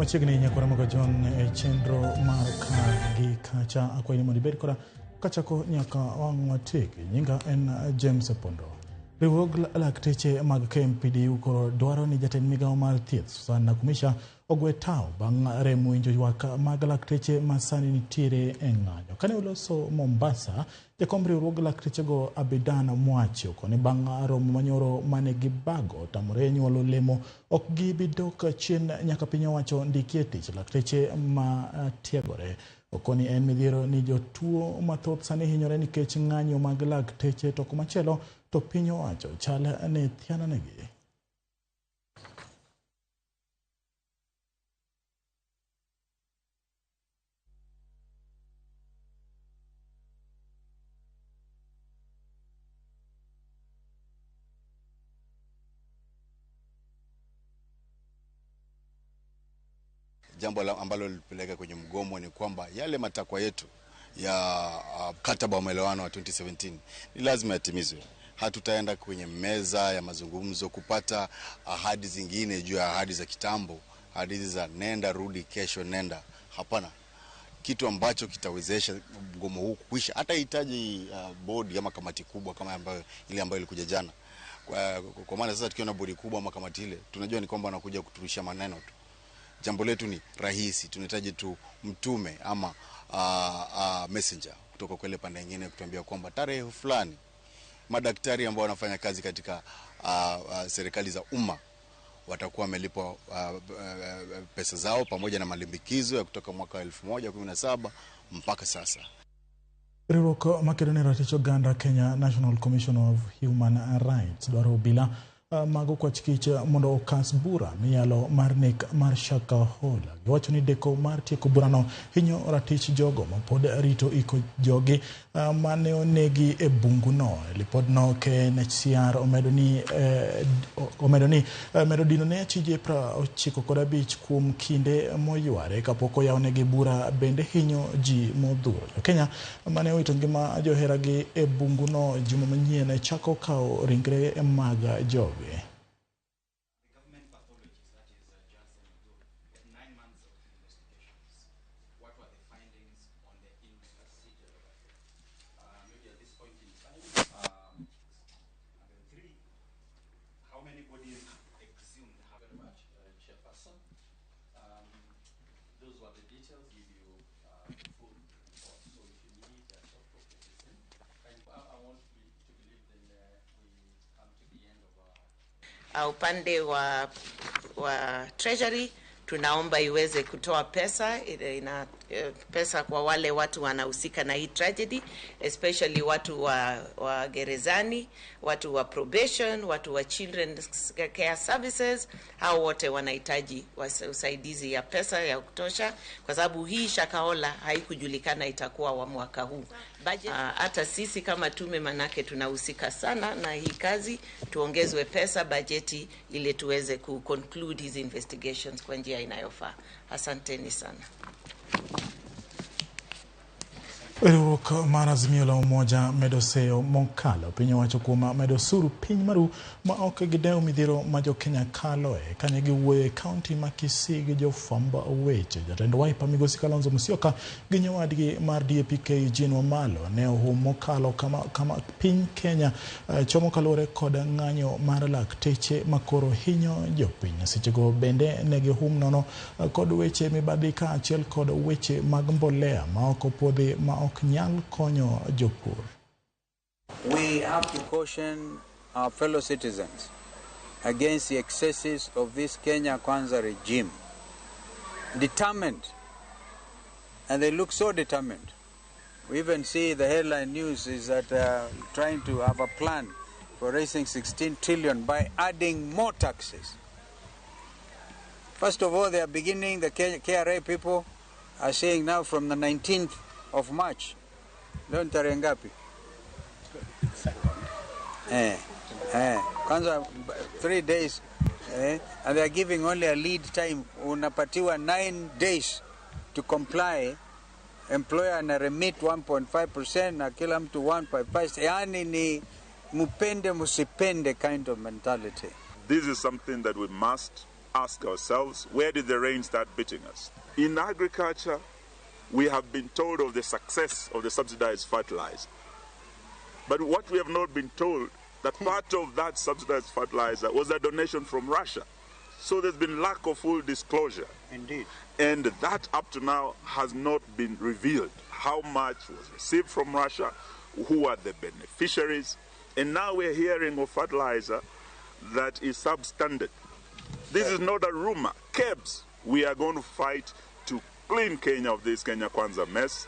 Machiegni nyakwara mogo John e chenro mar ka gi kacha akwayi ni mondo ibed koda kachako nyaka wang' watieki. Nyinga en James Opondo. Riwruog lakteche mag KMPDU koro dwaro ni jatend migawo mar thieth Susan Nakhumicha ogwe tao bang' rem winjo ywak mag lakteche ma sani nitiere e ng'anyo. Kane oloso Mombasa, jakom riwruog laktechego Abidan Mwachi okone bang' romo manyoro mane gibago otamore nyuolo lemo ok gibi dok chien nyaka piny owacho ndikie tich lakteche ma tiegore. Okoni en midhiero ni jotuo mathoth sani hinyore nikech ng'anyo mag lakteche to komachielo to piny owacho chal ni thiano negi. Jambo ambalo lilipeleka kwenye mgomo ni kwamba yale matakwa yetu ya mkataba wa maelewano wa 2017 ni lazima yatimizwe. Hatutaenda kwenye meza ya mazungumzo kupata ahadi zingine juu ya ahadi za kitambo, ahadi za nenda rudi kesho nenda. Hapana, kitu ambacho kitawezesha mgomo huu kuisha. Hata hitaji bodi ama kamati kubwa kama ambayo ile ambayo ilikuja jana. Kwa maana sasa tukiona bodi kubwa ama kamati ile, tunajua ni kwamba wanakuja kuturusha maneno tu. Jambo letu ni rahisi, tunahitaji tu mtume ama messenger kutoka kwa ile pande nyingine kutuambia kwamba tarehe fulani madaktari ambao wanafanya kazi katika serikali za umma watakuwa wamelipwa pesa zao pamoja na malimbikizo ya kutoka mwaka 2017 mpaka sasa. Riwruok makedo ne ratich oganda Kenya National Commission of Human Rights dwaro obila mag okwach kich mondo okas bura miyalo mar nek mar Shakahola. Giwacho ni deko mar tieko burano hinyo ratich jogo mapod rito iko jogi mane onegi e bunguno. E lipodno KNHCR omedo ni medo dino ne achije 95 kuom kinde moyware kapok oyawnegi bura bende hinyo ji modhuro. Jo Kenya mane owito ngima joheragi e bunguno juma manyien chako kawo ringre mag jogi. Upande wa Treasury tunaomba iweze kutoa pesa pesa kwa wale watu wanahusika na hii tragedy, especially watu wa gerezani, watu wa probation, watu wa children's care services. Hao wote wanahitaji usaidizi ya pesa ya kutosha, kwa sababu hii Shakahola haikujulikana itakuwa wa mwaka huu. Hata sisi kama tume, manake tunahusika sana na hii kazi, tuongezwe pesa bajeti ili tuweze ku conclude hizi investigations kwa njia inayofaa. Asanteni sana. Riwruok mar Azimio la Umoja medo seyo mokalo piny owacho kuom medo osuru piny maru ma ok gidew midhiero ma jo Kenya kaloe. Kane giwuoyo e kaunti ma Kisii gi jofwamb weche, jatend Wiper Migosi Kalonzo Musyoka gi nyowadgi mar DAP-K Eugene Wamalwa ne ohum mokalo kama piny Kenya chomo kaluwore kod ng'anyo mar lakteche makoro hinyo jopiny. Sechego bende ne gihum nono kod weche mibadhi kaachiel kod weche mag mbolea ma ok opuodhi ma ok nyal konyo jopur. We have to caution our fellow citizens against the excesses of this Kenya Kwanza regime. Determined, and they look so determined. We even see the headline news is that trying to have a plan for raising 16 trillion by adding more taxes. First of all, they are beginning, the KRA people are saying now from the 19th of March. Leo ni tarehe ngapi? Kwanza 3 days, and they are giving only a lead time. Unapatiwa 9 days to comply. Employer ana remit 1.5% na kila mtu 1.5. Yani ni mupende musipende kind of mentality. This is something that we must ask ourselves, where did the rain start beating us? In agriculture, we have been told of the success of the subsidized fertilizer. But what we have not been told, that part of that subsidized fertilizer was a donation from Russia. So there's been lack of full disclosure. Indeed. And that up to now has not been revealed. How much was received from Russia, who are the beneficiaries, and now we're hearing of fertilizer that is substandard. This is not a rumor. KEBS, we are going to fight to clean Kenya of this Kenya Kwanza mess.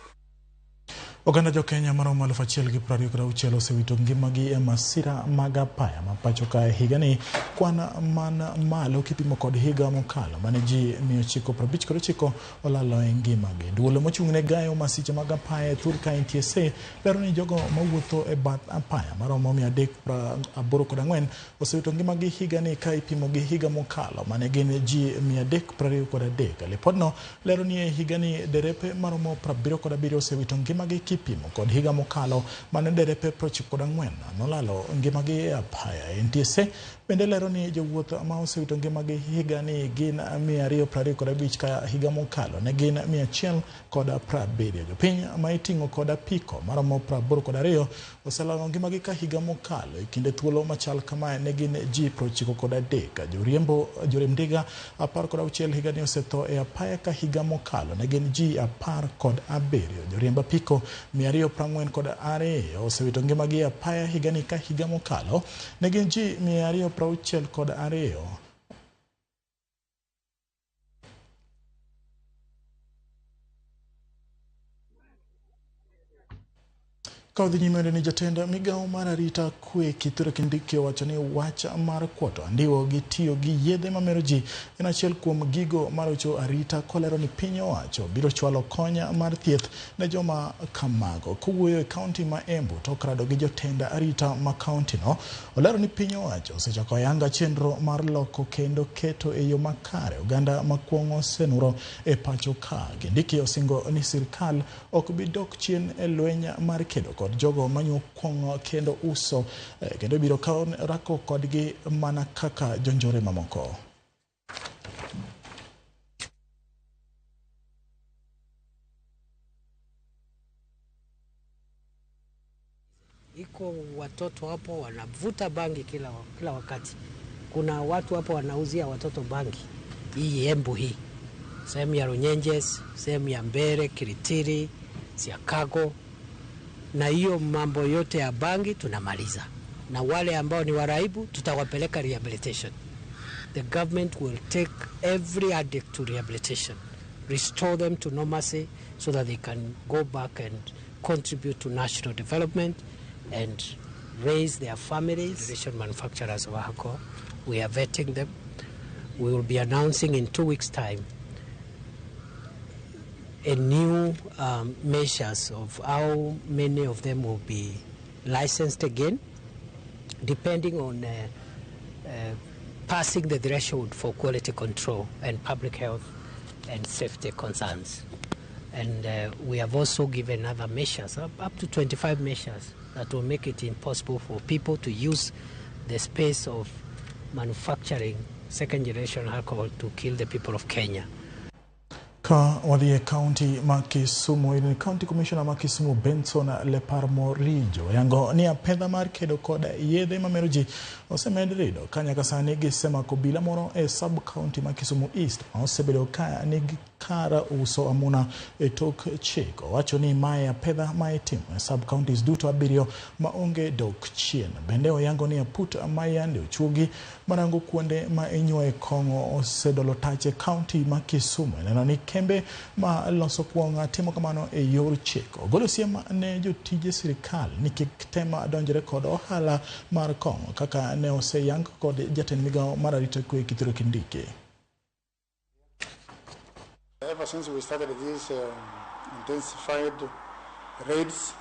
Oganda jo Kenya maromo 1026 osewito ngimagi e masira mag apaya ma pacho kae higani, kwan man malo kipimo kod higa mokalo mane ji 959 olalo e ngimagi. Duol mochung' ne gayo masiche mag apaya e thur ka NTSA lero ni jogo mawuotho e bath apaya maromo 384 osewito ngimagi higani ka ipimo gi higa mokalo mane gin ji 323. Lipodno lero ni e higani derepe maromo 77 osewito ngimagi kipimo kod higa mokalo mane derepe 94 nolalo ngimagi e apaya. NTSA bende lero ni jowuoth ma osewito ngimagi higani gin 225 ka higa mokalo ne gin 170. Jopiny ma iting'o kod apiko maromo 82 oselalo ngimagi ka higa mokalo e kinde thuolo machal kamae ne gin ji 93. Joriembo jorem ndiga 16 higani osetho e apaya ka higa mokalo ne gin ji 17. Joriemb apiko 242 osewito ngimagi e apaya higani ka higa mokalo ne gin ji 262. Ka odhi nyime ni jatend migawo mar arita kwe Kithure Kindiki owacho ni wach mar kuoto andiwo gi tiyo gi yedhe mamero ji en achiel kuom gigo marocho arita, kolero ni piny owacho biro chwalo kony mar thieth ne joma kamago. Kowuoyo e kaunti ma Embu tok rado gi jotend arita ma kaunti no, olero ni piny owacho osechako ayanga chenro mar loko kendo keto e yo makare oganda makuong'o senuro e pacho ka. Kindiki osingo ni sirkal ok bi dok chien e lweny mar kedo kod jogo manyuo kuong'o kendo uso, kendo biro rako kodgi mana kaka jonjore mamoko. Iko watoto hapo wanavuta bangi kila wakati. Kuna watu hapo wanauzia watoto bangi. Hii Embu hii. Sehemu ya Runyenjes, sehemu ya Mbere, Kiritiri, Siakago. Na hiyo mambo yote ya bangi tunamaliza. Na wale ambao ni waraibu tutawapeleka rehabilitation. The government will take every addict to rehabilitation, restore them to normalcy so that they can go back and contribute to national development and raise their families. Federation manufacturers of alcohol, we are vetting them. We will be announcing in 2 weeks' time a new measures of how many of them will be licensed again, depending on passing the threshold for quality control and public health and safety concerns. And we have also given other measures, up to 25 measures, that will make it impossible for people to use the space of manufacturing second generation alcohol to kill the people of Kenya. Ka wadhi e kaunti ma Kisumu, en County Commissioner ma Kisumu Benson Leparmorijo yango ni apedha mar kedo kod yedhe mamero ji osemed rido ka nyaka sani gisemako obila moro e sub county ma Kisumu East ma osebedo ka nigi kar uso amuna e tok chik. Owacho ni mae apedha ma itimo e sub counties duto 7 ma onge dok chien. Bende oyango ni aput ma yande ochuogi marango kuonde ma inyuoe kong'o osedolo tache kaunti ma Kisumu. Neno ni kembe ma loso kuong'a timo kamano e yor chik. Ogolo siem ne jotije sirikal ni kik tem donjre kod ohala mar kong'o kaka ne oseyang kod jatend migawo mar arita kwe Kithure Kindiki. Ever since we started these intensified raids,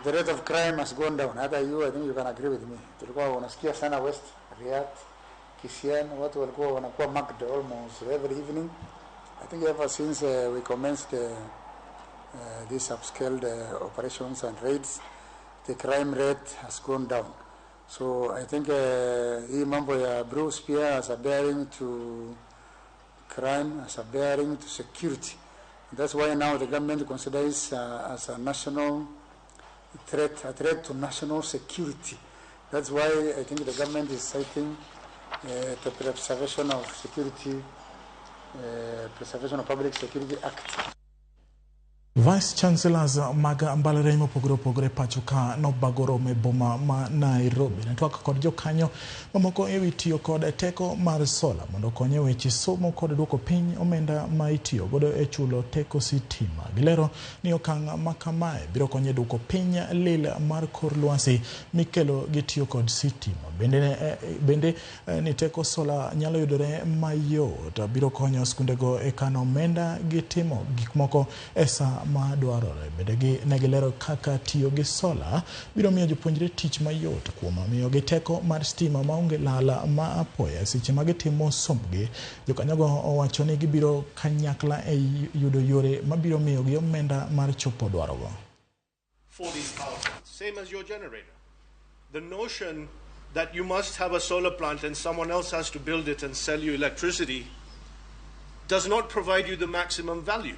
the rate of crime has gone down. Hata you, I think you can agree with me. Tulikuwa unasikia sana West, Riat, Kisian, watu walikuwa wanakuwa mugged almost every evening. I think ever since we commenced these upscaled operations and raids, the crime rate has gone down. So I think hii mambo ya Bruce pia has a bearing to Crime has a bearing to security. And that's why now the government considers as a national threat, a threat to national security. That's why I think the government is citing the Preservation of Security, Preservation of Public Security Act. Vice Chancellors mag mbalariany mopogore opogore pacho ka nobago romo e boma ma Nairobi. Ne twak kod jokanyo mamoko ewi tiyo kod teko mar sola mondo okony e weche somo kod duoko piny omenda ma itiyo godo e chulo teko sitima. Gilero ni okang' ma kamae biro konyo e duoko piny lil mar kor lwasi mikelo gi tiyo kod sitima. Bende ni teko sola nyalo yudore mayot biro konyo skundego e kano omenda gi timo gik moko e sa ma dwarore. Bende ne gilero kaka tiyo gi sola biro miyo jopuonjre tich mayot kuom miyogi teko mar stima maonge lal ma apoya seche ma gitimo sombgi. Jokanyogo owacho ni gibiro kanyakla e yudo yore mabiro miyogi omenda mar chopo dwarogo. For these power plants, same as your generator. The notion that you must have a solar plant and someone else has to build it and sell you electricity does not provide you the maximum value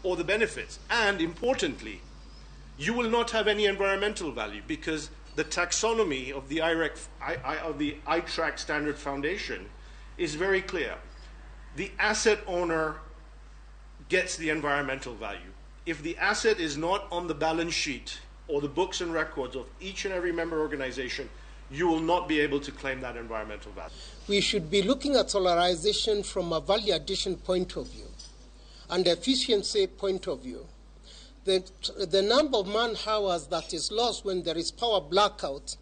or the benefits. And importantly, you will not have any environmental value because the taxonomy of the iTrack Standard Foundation is very clear. The asset owner gets the environmental value. If the asset is not on the balance sheet or the books and records of each and every member organization, you will not be able to claim that environmental value. We should be looking at solarization from a value addition point of view and efficiency point of view. The number of man hours that is lost when there is power blackout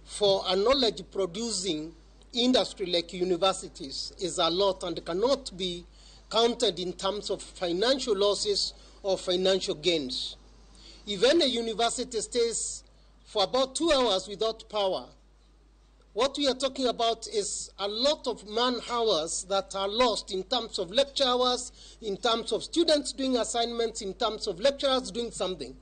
for a knowledge producing industry like universities is a lot and cannot be counted in terms of financial losses or financial gains. If any university stays for about 2 hours without power, what we are talking about is a lot of man hours that are lost in terms of lecture hours, in terms of students doing assignments, in terms of lecturers doing something.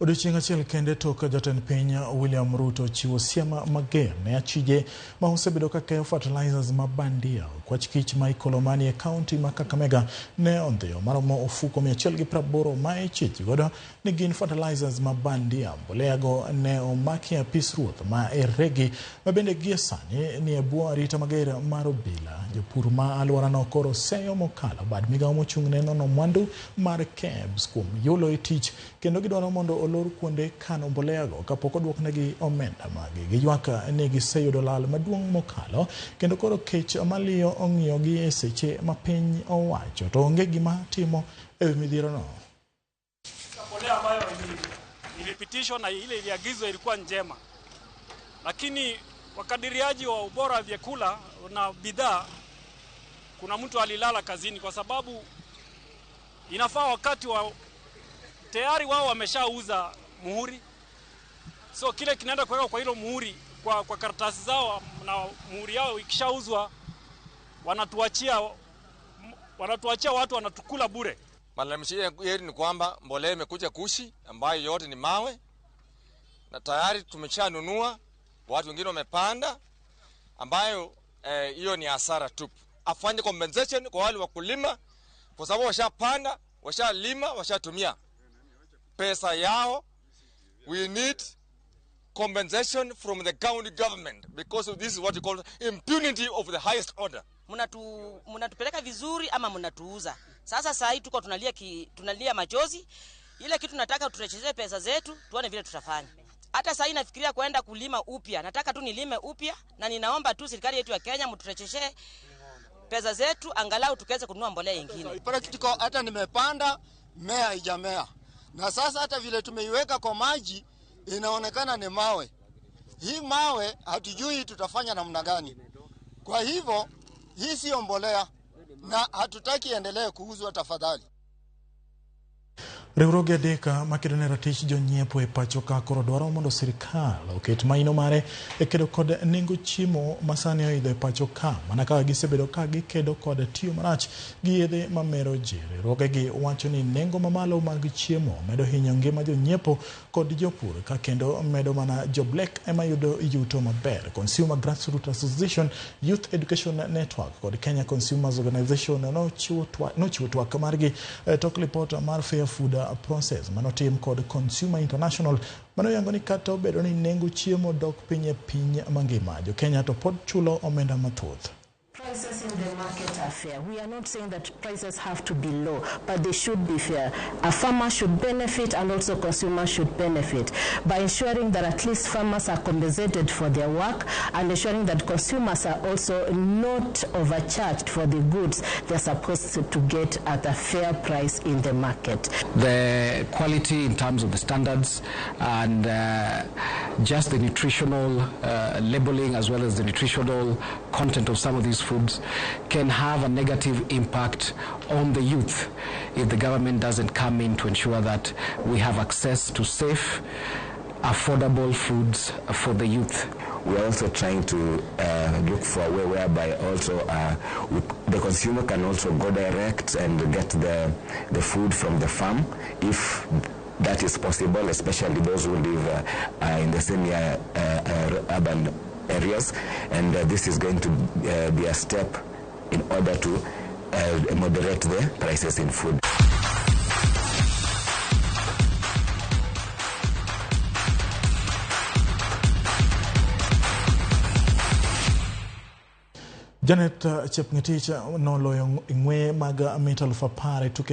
Odiochieng' achiel kende tok jatend piny William Ruto chiwo siem mager ne achije ma osebedo ka keyo fertilizers ma bandia. Okwach kich ma Ikolomani e kaunti ma Kakamega ne ondhiyo maromo ofuko 180 ma ichich godo ni gin fertilizers ma bandia. Mbolea go ne omaki e apis ruoth ma Eregi ma bende gie sani ni e bwo arita mager mar obila. Jopur ma alworano koro seyo mokalo bad migawo mochung' ne nono mwandu mar KEBS kuom yulo e tich kendo gidwaro mondo olor kuonde kano mbolea go kapok oduoknegi omenda magi. Giywak ni giseyudo lal maduong' mokalo kendo koro kech maliyo ong'iyogi e seche ma piny owacho to onge gima timo ewi midhierono. Mbolea ambayo ilipitishwa na ile iliagizwa ilikuwa njema, lakini wakadiriaji wa ubora wa vyakula na bidhaa, kuna mtu alilala kazini, kwa sababu inafaa wakati wa tayari wao wameshauza muhuri, so kile kinaenda kuweka kwa hilo muhuri kwa karatasi zao na muhuri yao ikishauzwa, wanatuachia watu wanatukula bure. Malalamishi yetu ni kwamba mbolea imekuja kushi ambayo yote ni mawe na tayari tumeshanunua, watu wengine wamepanda, ambayo hiyo ni hasara tupu. Afanye compensation kwa wale wakulima kwa sababu washapanda, washalima, washatumia pesa yao. We need compensation from the county government because this is what you call impunity of the highest order. Mnatupeleka vizuri ama mnatuuza? Sasa saa hii tuko tunalia machozi. Ile kitu nataka turejeshee pesa zetu, tuone vile tutafanya. Hata saa hii nafikiria kwenda kulima upya. Nataka tu nilime upya na ninaomba tu serikali yetu ya Kenya mturejeshee pesa zetu angalau tukaweze kununua mbolea nyingine. Practical hata nimepanda mea haijamea. Na sasa hata vile tumeiweka kwa maji inaonekana ni mawe. Hii mawe hatujui tutafanya namna gani. Kwa hivyo hii sio mbolea na hatutaki endelee kuuzwa tafadhali. Riwruoge adek makedo ne ratich jonyiepo e pacho ka koro dwaro mondo sirikal oket maino mare e kedo kod nengo chiemo masani oidho e pacho ka, mana kaka gisebedo ka gikedo kod tiyo marach gi yedhe mamero ji. Riwruogegi wacho ni nengo mamalo mag chiemo medo hinyo ngima jonyiepo kod jopur ka kendo medo mana jo Black ema yudo yuto maber. Consumer Grassroots Association, Youth Education Network kod Kenya Consumers Organization nochiwo twak margi tok lipot mar Fair Food Process manotim kod Consumer International manoyango ni kata obedo ni nengo chiemo dok piny e piny mangima, jo Kenya to pod chulo omenda mathoth. Prices in the market are fair. We are not saying that prices have to be low, but they should be fair. A farmer should benefit and also consumers should benefit by ensuring that at least farmers are compensated for their work and ensuring that consumers are also not overcharged for the goods they're supposed to get at a fair price in the market. The quality in terms of the standards and just the nutritional labeling as well as the nutritional content of some of these foods can have a negative impact on the youth if the government doesn't come in to ensure that we have access to safe, affordable foods for the youth. We are also trying to look for a way whereby also the consumer can also go direct and get the food from the farm if that is possible, especially those who live in the semi-urban areas, and this is going to be a step in order to moderate the prices in food. Janet Chepngetich noloyo ng'we mag mita 10,000 e tuke